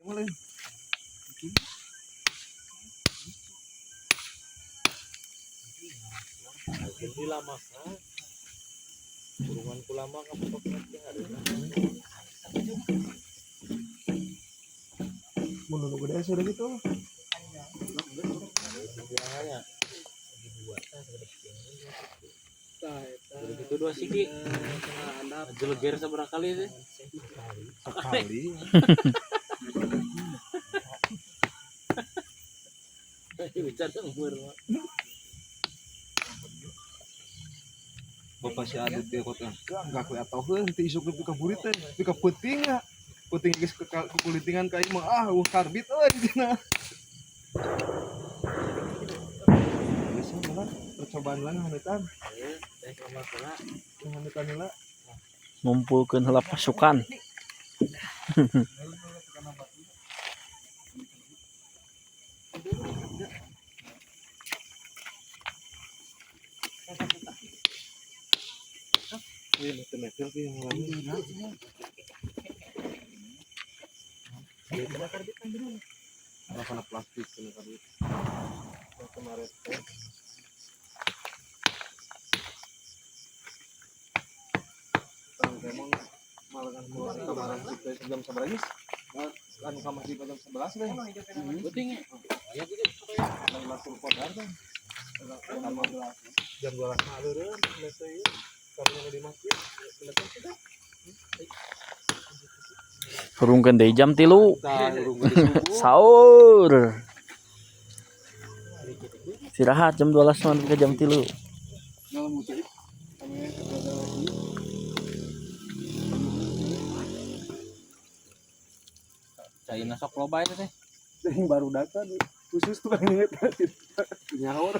Boleh. Jadi lama kan. Kurungan ku lama kamu pakai ada. Mun nu gede sudah gitu. Bilangannya dua udah gitu dua siki. Jeleger seberapa kali sih? Sekali. Bicara umur mah. Bapak si Adit dia kota. Enggak kue atau heuh teu isuk nepi ka burit teh, nepi ka peuting ya. Peuting geus ke kukulitingan ka imah ah eueuh karbit euy cenah. Geus mana percobaan lah ngahanetan. Teh kamar heula. Ngahanetan heula. Ngumpulkeun heula pasukan. Wih, metel yang lain. Karena plastik kena karbit. Kemarin. Emang malah kan kemarin kita jam 11. Anu ka masjid jam 11 deh. Penting ya. Ya gitu. Lailatul Qadar kan. Jam 12 maleureun mese ieu. Karena di masjid. Hurungkeun deui jam 3. Tah, hurungkeun subuh. Sahur. Istirahat jam 12 sampai ke jam 3. Caina sok loba eta teh. Yang baru datang khusus tukang inget nyaur.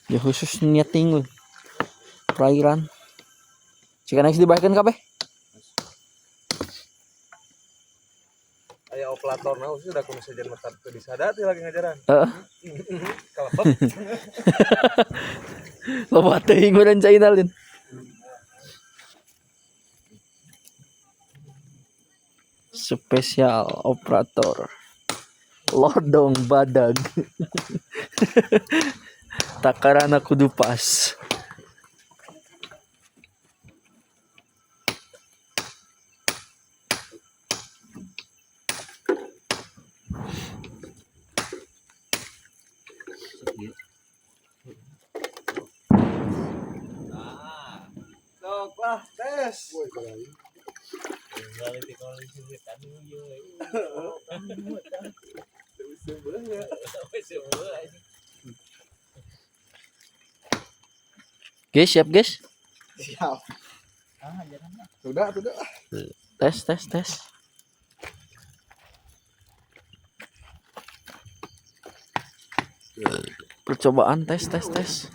Ya khusus nyeting perairan. Jika next dibayarkan kabeh. Aya operator nah khusus udah kudu sejen mata teu disadar lagi ngajaran. Heeh. Kalebet. Loba teuing urang caina lin. Spesial operator lodong badag. Takarana kudu pas. Sok lah tes. Guys, siap guys. Siap. Sudah, sudah. Tes, tes, tes. Percobaan tes, tes, tes.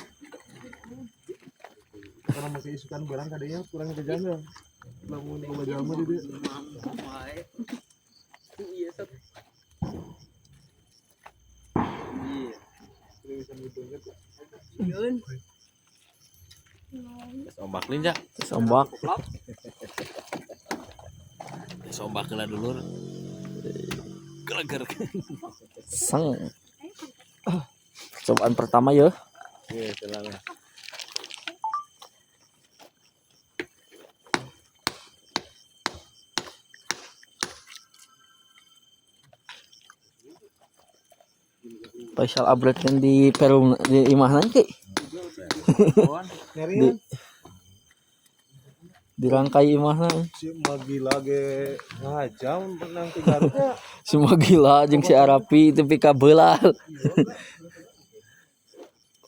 Karena masih isukan barang kadanya kurang kejaga. Lamun loba jalma di dieu. Tes ombak linja. Tes ombak. Tes ombak heula dulur. Geleger. Seng. Percobaan pertama ya. Iya, selalu. Faisal upgrade di Perum di imahna ki. Nyari Dirangkai imahna. si Magila ge ngajam menang ke Garutnya. Semua gila jeung si Arapi tepi ka beulal.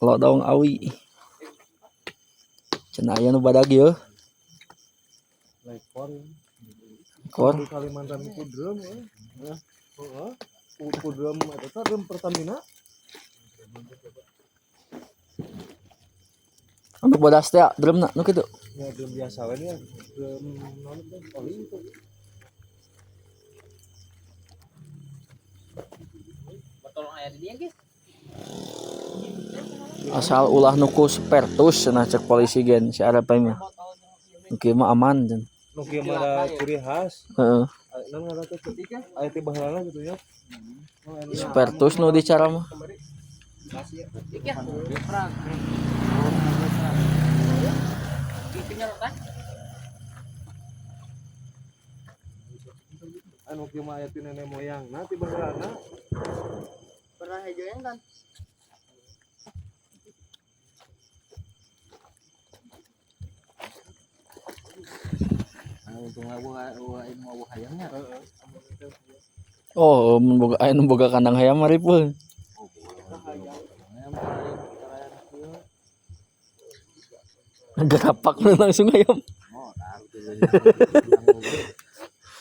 Lodong awi. Cenah aya nu badag yeuh. Lekor. Kor. Di Kalimantan ku drum euy. Heeh. Ku drum eta teh drum Pertamina. Anu bodas teh drumna nu kitu. Ya drum biasa we nya. Drum naon teh oli itu. Botol aya di dieu, guys. Asal ulah nuku spertus cenah cek polisi gen si Arapi mah. Nu kieu mah aman cenah. Nu kieu mah ada ciri khas. Heeh. Non ngaran teh ketik ya. Aya teh baheulana gitu ya. Spertus nu dicara mah. Anu kieu mah aya ti nenek moyang. Nah ti baheulana Pernah hejo yang kan? Nah, untungnya gua ini mau hayangnya. Oh, mun boga aya nu boga kandang hayam mah ripuh. Gerapak nu langsung hayam.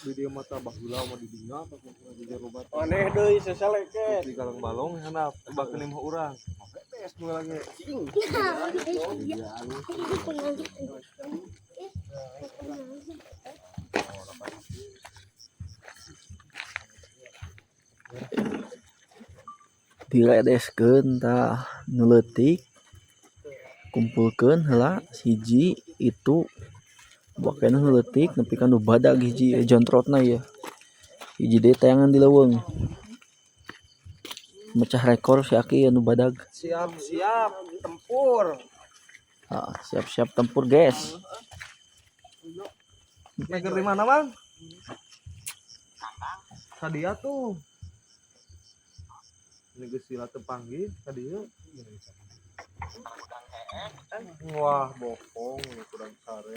Di dieu mah tah baheula mah di dinya tah kudu jajar obat. Aneh deui seseleken. Di galang balong handap tebak mah urang. Beres nu lagi. Diledeskeun tah nu leutik. Kumpulkeun heula hiji itu bakena nu leutik nepi ka nu badag hiji jontrotna ieu. Hiji deui tayangan di leuweung. Mecah rekor si Aki anu badag. Siap-siap tempur. Ah, siap-siap tempur guys. Maker di mana, Bang? Kadia tuh. Ini geus sila teu panggih ka dieu. Wah, bokong ini kurang sare.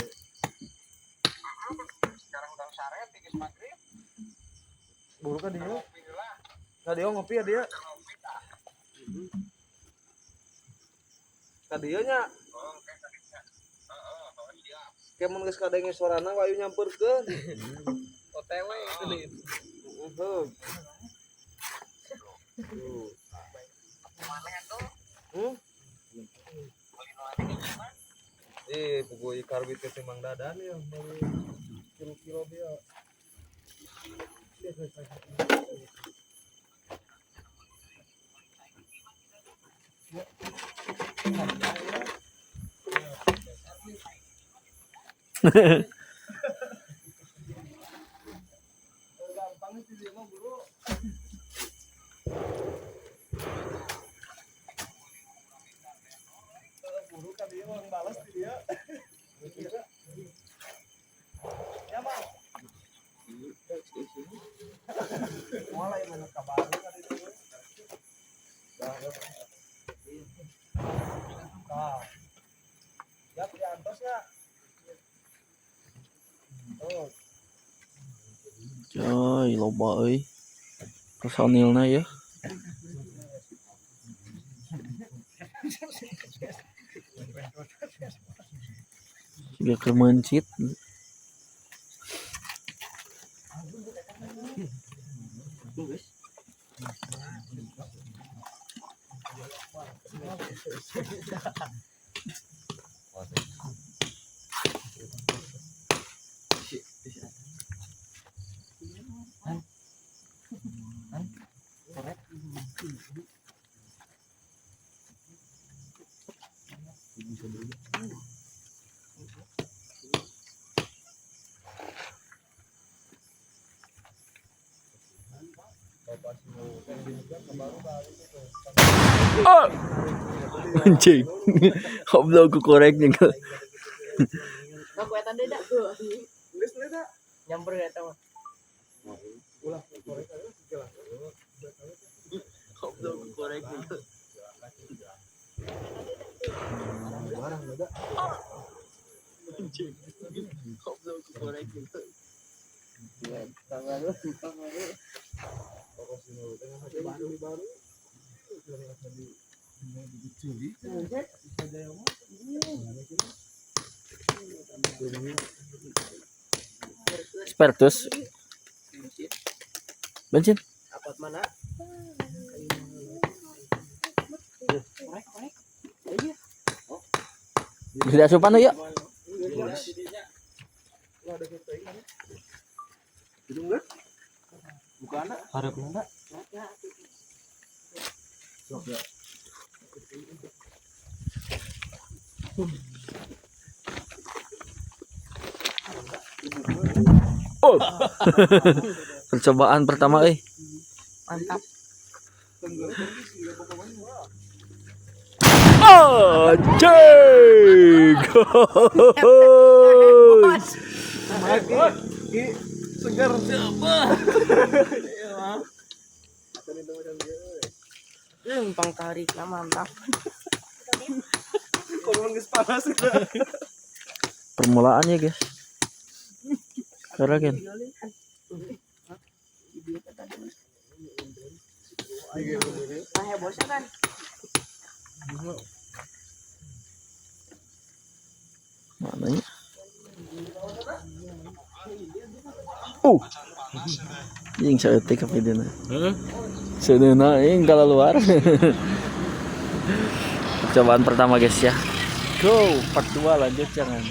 Sekarang udah sare tigis maghrib. Buru ka dieu. Ka dieu ngopi ya dia. Ka dieu nya. Kayak mun geus kadenge sorana wayu nyamperkeun. OTW itu deh. Heeh. Tuh. Hmm? Eh, pukul karbit ke Mang Dadan ya, baru kilo-kilo dia. Gampang sih dia mah, bro. Buru kan dia mah balas dia. Ya, Bang. Mulai mana kabar kan itu. Nah. Ya, diantos ya. Tuh. Coy, loba euy. Personilna ya. Siga keur meuncit. Oh! Anjing. Goblok ku koreknya. Kok eta deui da? Geus deui da. Nyamper eta mah. Ulah korek aja segala. Goblok ku koreknya. Barang da. Anjing. Goblok ku koreknya. Baru baru. Spertus. Bensin. Apot mana? Bisa asupan ya. Buka anak. Harap anak. Sok ya. Oh. Percobaan pertama eh. Mantap. Oh, cek. Segar. Pang tarikna mantap. Kalau geus panas gitu. Permulaan ya, guys. Karena kan. Nah, hebohnya kan. Mana ya? Yang saeutik ka pidena. Heeh. Seuneuhna aing luar. Percobaan pertama guys ya. Go, part 2 lanjut jangan.